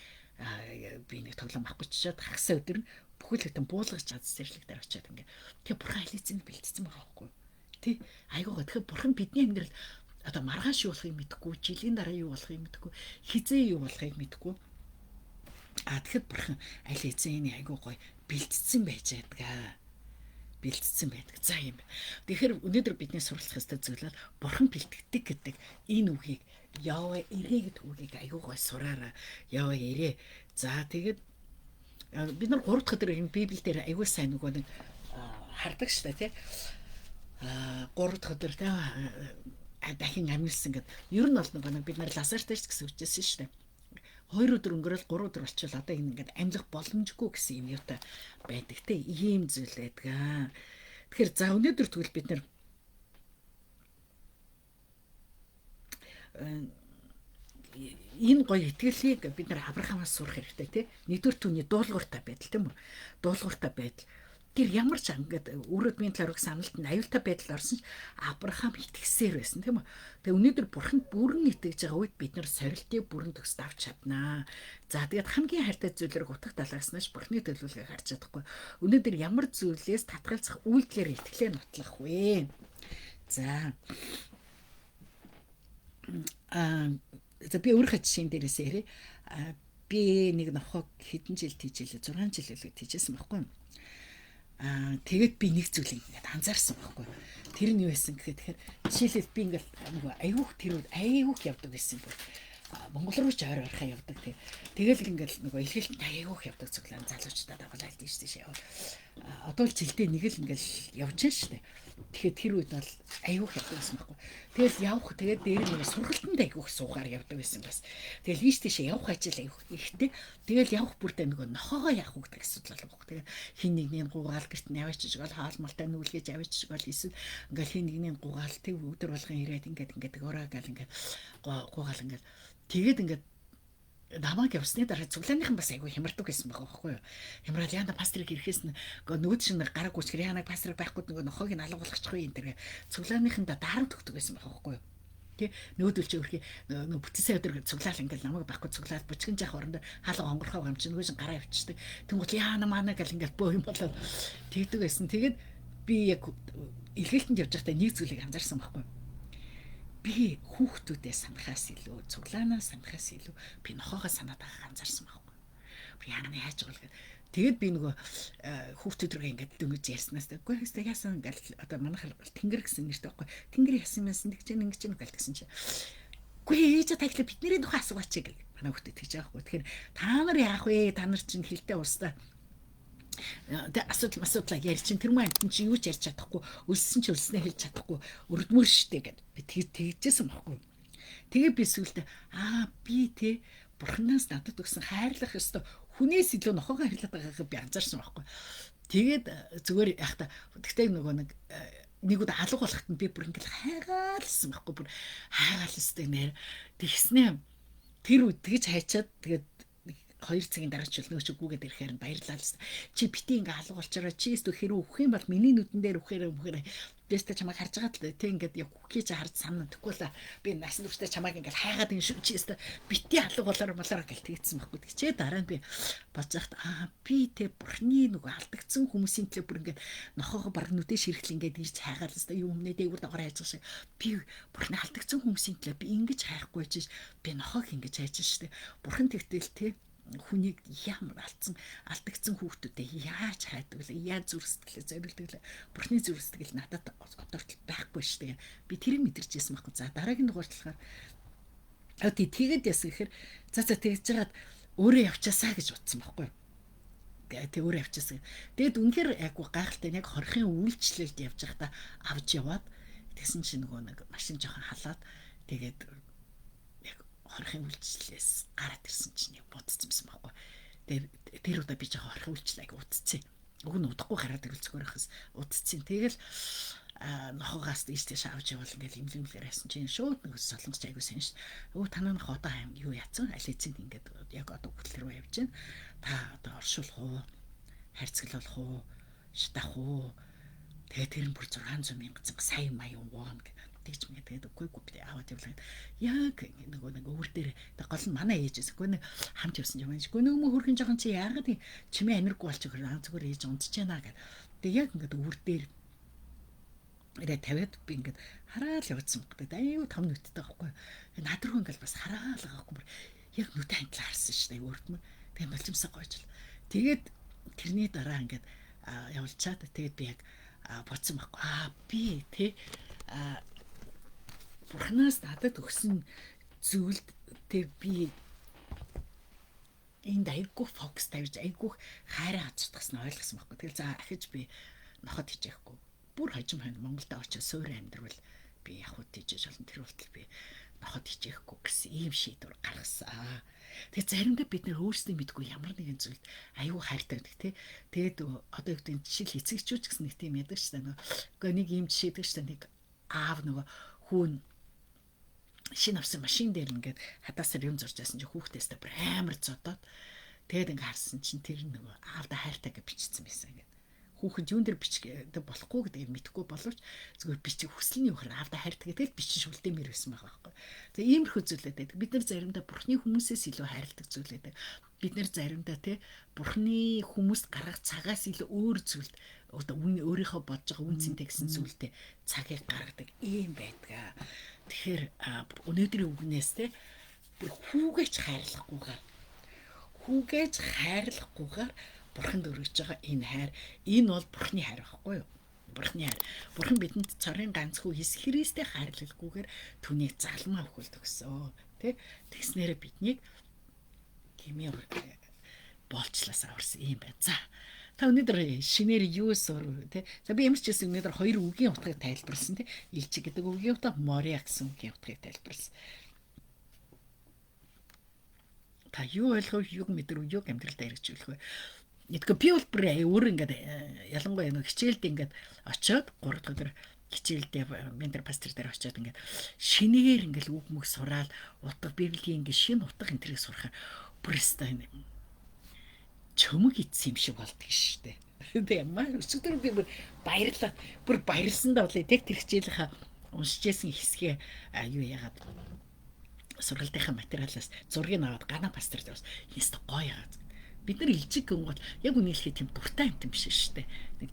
[SPEAKER 1] би нэг тоглоом авах гэж чад хагасаа өдөр нь бүхэл бүтэн буулгаж чад цэцэрлэг дээр очиад ингээд тэгээ бурхан аль эзэнд бэлтцсэн байгаа байхгүй тий айгуугаа. Тэгэхээр бурхан бидний амьдрал одоо маргааш юу болохыг мэдэхгүй, жилийн дараа юу болохыг мэдэхгүй, хизээ юу болохыг мэдэхгүй. А тэгэхэд бурхан аль эзэн айгуу гоё бэлтцсэн байж байдаг. Бэлтцсэн байдаг. За юм. Тэгэхээр өнөөдөр бидний суралцах ёстой зүйл бол бурхан бэлтгэдэг гэдэг энэ үгийг Ява ирээ гэдэг үгийг айгуу гоё сураараа. Ява ирээ. За тэгээд бид нар 3 дахь өдөр энэ Библиэлд айгуу сайн нөгөө нэг хардаг шүү дээ тий. 3 дахь өдөр тий дахин амьлсан гэд. Ер нь бол нөгөө нэг бид нар Лазартай ч гэсэн үжижсэн шүү дээ. 2 өдөр өнгөрөөл 3 өдөр болчихвол одоо энэ ингээд амьлах боломжгүй гэсэн юм юутай байдаг те. Ийм зүйл байдаг. Тэгэхээр за өнөөдөр тэгвэл бид нар энэ гоё итгэлийг бид нар Авраамаас сурах хэрэгтэй те. Нэгдүгээр түүний дуулууртай байдал тийм үү? Дуулууртай байдал. Тэр ямар ч ингээд өрөөдмийн талаар өгсөн амлалт нь аюултай байдалд орсон ч Авраам итгэсээр байсан тийм үү? Тэгээ өнөөдөр бурханд бүрэн итгэж байгаа үед бид нар сорилтыг бүрэн төгсд авч чаднаа. За тэгээд хамгийн хайртай зүйлээр утга далааснаас бурхны төлөвлөгөөг харж чадахгүй. Өнөөдөр ямар зүйлээс татгалзах үйлдэлээр итгэлээ нотлох вэ? За за би өөрийнхөө жишээн дээрээс ярив. Би нэг нохог хэдэн жил тийжээлээ 6 жил илүү тийжсэн байхгүй юу? Тэгээд би нэг зүйлийг ингээд анзаарсан байхгүй. Тэр нь юу байсан гэхэд тэгэхээр жишээлбэл би ингээд нөгөө айгүйх тэр үед айгүйх явдаг байсан юм. Монгол руу ч ойр ойрхон явдаг тий. Тэгэл ингээд нөгөө илгээлт айгүйх явдаг цуглаан залуучдаа дагуулаад тийш тийш явал. Одоо л жилдээ нэг л ингээд явж шээ. Тэгэхээр тэр үед бол айгүйх явдаг байсан байхгүй. Тэгэл явах тэгээд дээр нэг сургалтанд айгүйх суугаар явдаг байсан бас. Тэгэл ийш тийшээ явах ажил айгүйх ихтэй. Тэгэл явах бүртээ нөгөө нохоогоо явах гэдэг асуудал болов. Тэгээд хин нэгний гугаал гэрт нь аваачиж гол хоол молтой нүглэж аваачиж гол эсвэл ингээл хин нэгний гугаал тэг өдөр болгон ирээд ингээд ингээд өрөө гал ингээд гугаал ингээд тэгээд ингээд намайг явсны дараа цуглааныхан бас айгүй хямардаг байсан байгаа байхгүй юу. Хямрал яана пастрыг ирэхээс нөгөө чинь гараг гүчгэр яана пастрыг байхгүй нөгөө нохойг нь алга болгочих вэ энэ тэр цуглааныхандаа дарамт өгдөг байсан байгаа байхгүй юу. Тэ нөгөөдөл чи өрхий нөгөө бүтээсээ өдөр цуглаал ингээл намайг байхгүй цуглаал бучгин жаах оронд хаалга онгорхоо юм чинь нөгөө чинь гараа явчихдаг. Тэнгуут яана маана гэл ингээл бөө юм болоод тэгдэг байсан. Тэгээд би яг илгээлтэнд явж байхдаа нэг зүйлийг анзаарсан байхгүй юу. Би хүүхдүүдээ санахаас илүү, цуглаанаа санахаас илүү би нохоогоо санаад байгааг анзаарсан байхгүй. Би яана яаж байгаа вэ? Тэгээд би нөгөө хүүхдүүд рүү ингээд дөнгөж ярьснаас үгүй хэвээ яасан ингээл одоо манайхаар тэнгэр гэсэн нэртэй байхгүй. Тэнгэр яасан юмсан тэгж ингэж ингэ гэл гэсэн чи. Үгүй ээжээ таглаа бидний нөхөө асуугач гэл. Манай хүүхдүүд тэгж байгаа байхгүй. Тэгэхээр та нар яах вэ? Та нар чинь хилтэй уустаа. Тэ асуудал масуудлаа ярьж чинь тэр мөн амтэн чи юу ч ярьж чадахгүй, өлссөн чи өлснөө хэлж чадахгүй, өрдмөр штэ гэд би тэгжсэн байхгүй. Тэгээ би сүултээ би тэ бурхнаас надад өгсөн хайрлах ёстой хүнээс илүү нохоогоо хайрлаад байгааг би анзаарсан байхгүй. Тэгээд зүгээр яг та тэгтээ нөгөө нэг удаа алга болохт нь би бүр ингээл хайгаалсан байхгүй, бүр хайгаалсдаг нэр тэгснэ. Тэр үед тэгж хайчаад тэгээд 2 цагийн дараа ч нөгөө чи гүгээд ирэхээр нь баярлалаа л. Чи бити ингээ алга болчороо чи өстө хэрэг үхэх юм бол миний нүдэн дээр үхээр үхээр бэстэ чамайг харж байгаа л тэ ингээд яг үххий чи харж санаа тэгэхгүй л би насан туршдаа чамайг ингээл хайгаад ин шүү чи өстө бити алга болоор болоор гэл тэгсэн байхгүй. Тэгчээ дараа нь би бодож байхад би тэ бурхны нөгөө алдагдсан хүмүүсийн төлөө бүр ингээд нохоогоо баг нүдээ ширхэл ингээд ирж хайгаал өстө юм нэ дээгүүр дагавар хайж байгаа шиг би бурхны алдагдсан хүмүүсийн төлөө би ингэж хайхгүй чиж би нохоог ингэж хайж штэ. Бурхан тэгтэл тэ хүнийг ямар алдагдсан хүүхдүүдэд яаж хайдаг вэ? Яаж зүрх сэтгэлээ зориулдаг вэ? Бурхны зүрх сэтгэл надад одоо хүртэл байхгүй шүү дээ. Би тэрийг мэдэрч ирсэн байхгүй. За дараагийн дугаарт болохоор Тэгээд яасан гэхээр за тэгж жагаад өөрөө явчаасаа гэж утсан байхгүй юу? Тэг өөрөө явчихсан. Тэгэд үнэхээр айгу гайхалтай яг хорхын үйлчлэлд явж байхдаа авч яваад тэгсэн чинь нөгөө нэг машин жоохон халаад тэгээд яг хорхын үйлчлэлээс гараад ирсэн чинь яг бодсон байсан байхгүй. Тэгээд тэр удаа би жоохон хорхын үйлчлэл айгу удцсан. Уг нь удахгүй гараад ирвэл зүгээр хас удцсан. Тэгэл нохоогоос ийш тийш авч явал ингээл имлэмлэр хайсан чинь шууд нэг солонгос айгуу сайн шүү. Өө танаа нөх одоо юу яцсан аль эзэн ингээд яг одоо хөтөл рүү явж байна. Та одоо оршуулах уу, хайрцаглуулах уу, шатах уу. Тэгээд тэр нь бүр 600 мянган сая маян вон тэгж мэ тэгээд үгүй үгүй би аваад явлаа. Яг нөгөө нэг өвөр дээр гол нь манай ээж байсан. Үгүй нэг хамт явсан юм байна. Үгүй нөгөө хөрхэн жоохон чи яагаад чимээ амиргүй болчих хөр зүгээр ээж унтж яана гэд. Тэгээд яг ингээд өвөр дээр ирээ тавиад би ингээд хараал явуулсан гэдэг. Аюу том нүдтэй байхгүй. Над руу ингээд бас хараал байгаа байхгүй. Яг нүдэ хандлаа харсан шүү дээ өөрт мө. Тэгээ болжимсаа гойжл. Тэгээд тэрний дараа ингээд явуулчаад тэгээд би яг бодсон байхгүй. Аа би тэ бурхнаас надад өгсөн зүйлд тэ би энд айгүй фокус тавьж айгүй хайраа хацдагсан ойлгосон байхгүй. Тэгэл за ахиж би ноход хичээхгүй. Бүр хожим хойно Монголд очиж суур амьдрал би яг уу тийжэж олон тэр болтол би ноход хичээхгүй гэсэн ийм шийдвэр гаргасан. Тэгээ заримдаа бид нэр өөрсдөө мэдгүй ямар нэгэн зүйлд аюу хайртай байдаг тий. Тэгээд одоо юу гэдэг жишээл эцэгчүүч гэсэн нэг тийм яадаг шүү дээ. Нөгөө нэг ийм жишээ байдаг шүү дээ. Нэг аав нөгөө хүүн шинэ авсан машин дээр ингээд хадаасаар юм зурж байсан чи хүүхдээсээ бүр амар зодоод тэгээд ингээд харсан чинь тэр нөгөө аавда хайртай гэж бичсэн байсан ингээд. Хүүхэн юун дээр бичих болохгүй гэдгийг мэдэхгүй боловч зүгээр бичих хүсэл нь юу гэхээр аавда хайртай гэдэг л бичин шүлдэмэр байсан байгаа байхгүй. Тэгээ иймэрхүү зүйлүүд байдаг. Бид нар заримдаа бурхны хүмүүсээс илүү хайрладаг зүйл байдаг. Бид нар заримдаа те бурхны хүмүүст гаргах цагаас илүү өөр зүйлд одоо өөрийнхөө бодож байгаа үн цэнтэй гэсэн зүйлдээ цагийг гаргадаг ийм байдаг. Тэгэхээр өнөөдрийн үгнээс те бүр хүүгээч хайрлахгүйгээр бурханд өргөж байгаа энэ хайр, энэ бол бурхны хайр байхгүй юу? Бурхны хайр. Бурхан бидэнд цорын ганц хүү Иесус Христтэй хайрлалгүйгээр түүнийг залмаа өхөлд өгсөн. Тэ? Тэгснээрээ биднийг гмээ боолчлаас аварсан юм байна. За. Та өнөөдөр шинээр юу сурв тэ? За би ямар ч байсан өнөөдөр хоёр үгийн утгыг тайлбарласан тэ. Илч гэдэг үгийн утга, Мориа гэсэн үгийн утгыг тайлбарласан. Та юу ойлгов, юг мэдрэв, юг амьдралдаа хэрэгжүүлэх вэ? Тэгэхгүй би бол бүр өөр ингээд ялангуяа нэг хичээлд ингээд очиод 3 дахь өдөр хичээлдээ ментор пастор дээр очиод ингээд шинээр ингээд үг мөг сураал утга библийн ингээд шинэ утга энэ тэрийг сурахаар бүр өстой чөмөг идсэн юм шиг болдог шүү дээ. Тэгээ маш өчигдөр би бүр баярлаа. Бүр баярлсандаа болоо тэг тэр хичээлийнхаа уншиж байсан хэсгээ юу яагаад сургалтынхаа материалаас зургийг аваад гана пастор дээр бас яст гоё яагаад. Бид нар илжиг гингууд яг үнийг хэлэхэд тийм дуртай юм биш шүү дээ. Нэг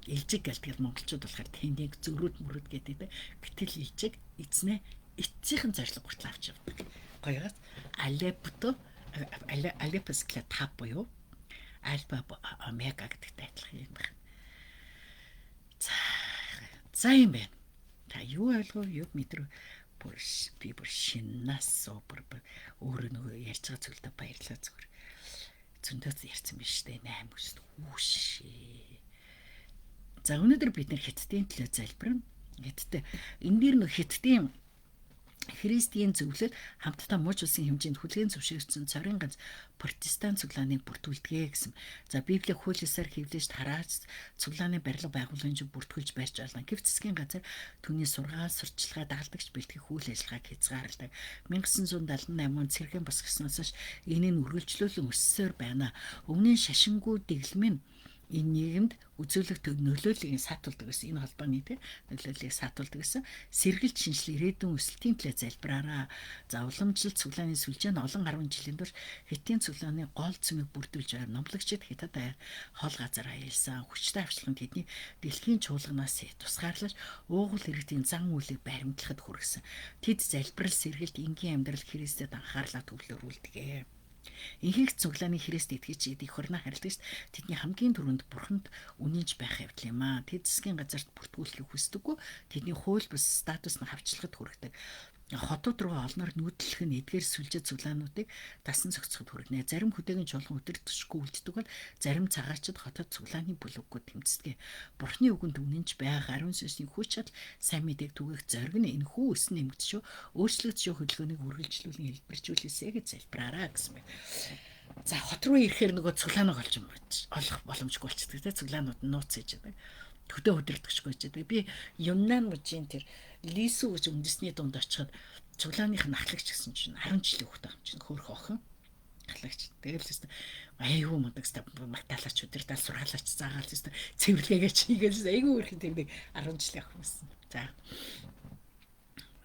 [SPEAKER 1] илжиг гэл тэгэл монголчууд болохоор тэнийг зөрүүд мөрөд гэдэг те. Гэтэл илжиг эзнээ эцсийнхэн зорилго хүртэл авч явдаг. Гоёгоос алепто алепс гэхлээр та буюу альфа омега гэдэгтэй адилхан юм байна. За юм байна. Та юу ойлгов, юу мэдрэв? Бүр би бүр шиннаас бүр өөрөө нөгөө ярьж байгаа зүйлдээ баярлалаа зүгээр. Зөндөөс ярьсан биш үү? 8 өст үүшээ. За өнөөдөр бид нэр хятадын төлөө залбирна. Хятадтай энэ дээр нөх хятадын Христийн зөвлөл хамтдаа мууч улсын хэмжээнд хүлээн зөвшөөрсөн цорын ганц протестант цуглааныг бүртгүүлдэгэ гэсэн. За Библийг хууль ёсоор хэвлэж тарааж цуглааны барилга байгууламжийг бүртгүүлж барьж болно. Гэвч засгийн газар түүний сургаал, сурчлагаа дагалдагч бэлтгэх үйл ажиллагааг хязгаарладаг. 1978 он цэргийн босгосноос хойш энэ нь үргэлжлүүлэн өссөөр байна. Өмнө нь шашингүй дэглэмэн энэ нийгэмд үзүүлэх нөлөөллийг саатуулдаг гэсэн. Энэ холбооны тий нөлөөллийг саатуулдаг гэсэн. Сэргэлт шинжил ирээдүйн өсөлтийн төлөө залбираараа. За уламжлалт цуглааны сүлжээ нь олон гаруй жилийн турш хятадын цуглааны гол цөмийг бүрдүүлж байгаа номлогчид хятад аяар хол газар аялсан. Хүчтэй авчлагын тэдний дэлхийн чуулганаас тусгаарлаж уугуул иргэдийн зан үйлийг баримтлахад хүргэсэн. Тэд залбирал, сэргэлт, энгийн амьдрал Христэд анхаарлаа төвлөрүүлдэг. Инхийг цуглааны Христ итгэж их орноо харилдагч тэдний хамгийн түрүүнд бурханд үнэнч байх явдал юм аа. Тэд засгийн газарт бүртгүүлэхийг хүсдэггүй. Тэдний хууль бус статус нь хавчлахад хүргэдэг. Хотууд руу олноор нүүдлэх нь эдгээр сүлжээ цуглаануудыг дасан зохицоход хүргэнэ. Зарим хөдөөгний чуулган өдөртөшгүй үлддэг бол зарим цагаачид хотод цуглааны бүлэггүй тэмцдэг. Бурхны үгэнд үнэнч байх ариун сүнсний хүч чадал сайн мэдээг түгээх зориг нь энэхүү өсөн нэмэгдшүү өөрчлөгдөж хөдөлгөөнийг үргэлжлүүлэн хэлбэржүүлээсэй гэж залбираараа гэсэн байна. За хот руу ирэхээр нөгөө цуглааныг олж олох боломжгүй болчихдог те, цуглаанууд нь нууц хийж байдаг. Хөдөө өдөртөгчгүй байж байдаг. Би Юннан мужийн тэр Лисү гэж үндэсний дунд очиход цуглааных нь ахлагч гэсэн чинь 10 жилийн хүүхэд байгаа юм чинь хөөх охин ахлагч. Тэгэл л айгүй мундаг ста магтаалаач өдөртөл сургаалаач заагаал л цэвэрлэгээч хийгээл айгүй өөрхөн тэр нэг 10 жилийн охин байсан. За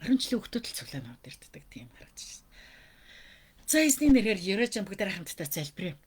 [SPEAKER 1] 10 жилийн хүүхдүүд л цуглаан авд ирддэг тийм харагдчихсан. За эзний нэрээр Ерөөж бүгдээрээ хамтдаа залбирая.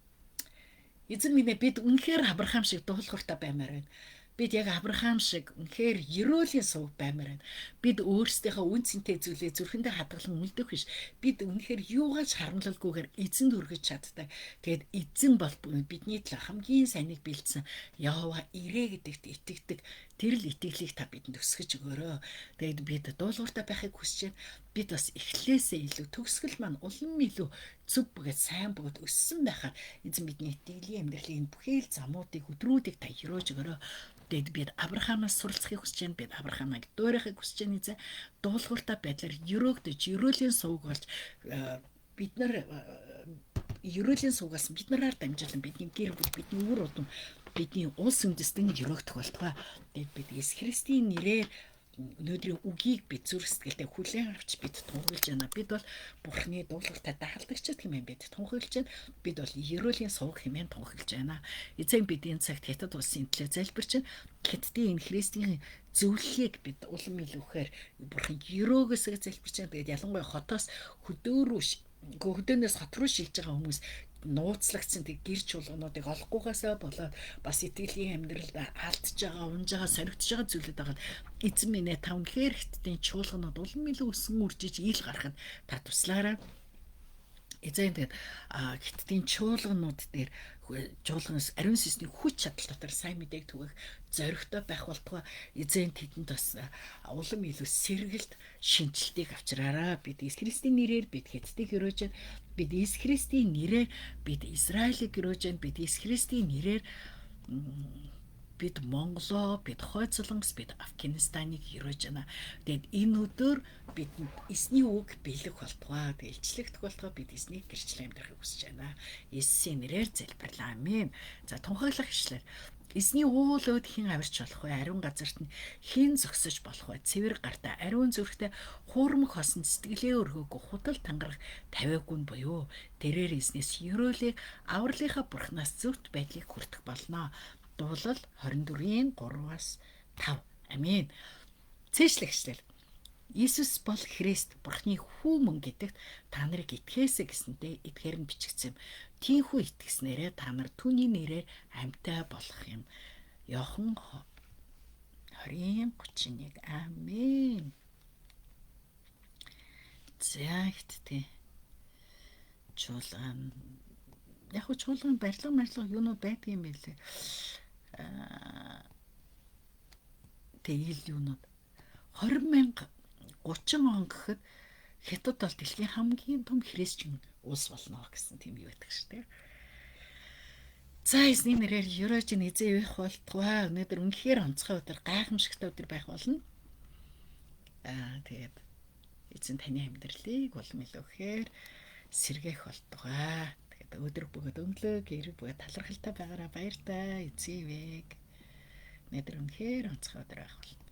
[SPEAKER 1] Эзэн минь ээ, бид үнэхээр Авраам шиг дуулууртай баймаар байна. Бид яг Авраам шиг үнэхээр ерөөлийн сувг баймаар байна. Бид өөрсдийнхөө үн цэнтэй зүйлээ зүрхэндээ хадгалан үлдэх биш. Бид үнэхээр юугаач харамлалгүйгээр эзэнд өргөж чаддаг. Тэгээд эзэн бол бидний төлөө хамгийн сайныг бэлдсэн Яхова ирээ гэдэгт итгэдэг. Тэр л итгэлийг та бидэнд өсгөж өгөөрэй. Тэгээд бид дуулууртай байхыг хүсэж байна. Бид бас эхлээсээ илүү төгсгөл маань улам илүү зөв бөгөөд сайн бөгөөд өссөн байхаар эзэн бидний итгэлийн амьдралын энэ бүхэл замуудыг өдрүүдийг та өрөөж өгөөрэй. Тэгээд бид Авраамаас суралцахыг хүсэж байна. Бид Авраамыг дуурайхыг хүсэж байна. Эзэн дуулууртай байдлаар өрөөгдөж, ерөөлийн сувг болж бид нар ерөөлийн сувгаас бид нараар дамжуулан бидний гэр бүл, бидний үр удам, бидний улс үндэстэн өрөөгдөх болтугай. Тэгээд бид Есүс Христийн нэрээр өнөөдрийн үгийг бид зүрх сэтгэлдээ хүлээн авч бид тунхаглаж байна. Бид бол Бурхны дуулууртай дагалдагчид хэмээн бид тунхаглаж байна. Бид бол ерөөлийн сувг хэмээн тунхаглаж байна. Эзэн бид энэ цагт Хятад улсын төлөө залбирч байна. Хятадын энэ Христийн зөвлөлийг бид улам илүүхээр Бурхан ерөөгөөсөө залбирч байна. Тэгээд ялангуяа хотоос хөдөө рүү хөдөөнөөс хот руу шилж байгаа хүмүүс нууцлагдсан тэг гэр чуулгануудыг олохгүйгаасаа болоод бас итгэлийн амьдралд алдж байгаа, унж байгаа, соригдож байгаа зүйлүүд байгаа. Эзэн минь ээ, та үнэхээр хятадын чуулганууд улам илүү өсөн үржиж ил гарахад та туслаарай. Эзэн тэгээд хятадын чуулганууд дээр чуулганаас ариун сүнсний хүч чадал дотор сайн мэдээг түгэх зоригтой байх болтугай. Эзэн тэдэнд бас улам илүү сэргэлт шинжилтийг авчираарай. Бид Иесус Христийн нэрээр бид хятадыг өрөөж байна. Бид Иесус Христийн нэрээр бид Израилийг өрөөж байна. Бид Иесус Христийн нэрээр бид Монголоо, бид Хойд Солонгос, бид Афганистаныг өрөөж байна. Тэгээд энэ өдөр бидэнд эзний үг бэлэг болтугай, тэгээд илчлэгдэх болтугай, бид эзнийг гэрчлэн амьдрахыг хүсэж байна. Есүсийн нэрээр залбирлаа. Амен. За тунхаглах ишлэл. Эзний уул өөд хэн авирч болох вэ? Ариун газарт нь хэн зогсож болох вэ? Цэвэр гартаа, ариун зүрхтэй, хуурмаг хосон сэтгэлээ өргөөгүй, худал тангарах тавиагүй нь буюу тэрээр эзнээс ерөөлийг авралынхаа бурхнаас зөвхт байдлыг хүртэх болно. Дуулал 24-ийн 3-аас 5. Амен. Цээжлэх ишлэл. Иесус бол Христ, Бурхны хүү мөн гэдэгт та нарыг итгэхээсэ гэсэнтэй эдгээр нь бичигдсэн юм. Тийнхүү итгэснээрээ та нар түүний нэрээр амьтай болох юм. Иохан 20:31. Амен. За ихтэй. Чуулган яг хөө чуулган барилга марилга юунууд байдаг юм бэлээ. Тэгэл юунууд 20 30 он гэхэд Хятад бол дэлхийн хамгийн том христчин улс болно гэсэн тийм юу байдаг шүү дээ. За эзний нэрээр ерөөж нь эзэн ивэх болтугай. Өнөөдөр үнэхээр онцгой өдөр, гайхамшигтай өдөр байх болно. Тэгээд эзэн таны амьдралыг улам илүү ихээр сэргээх болтугай. Тэгээд өдөр бөгөөд өнгөлөг, эрэг бөгөөд талархалтай байгаараа баяртай эзэн ивэг. Өнөөдөр үнэхээр онцгой өдөр байх болно.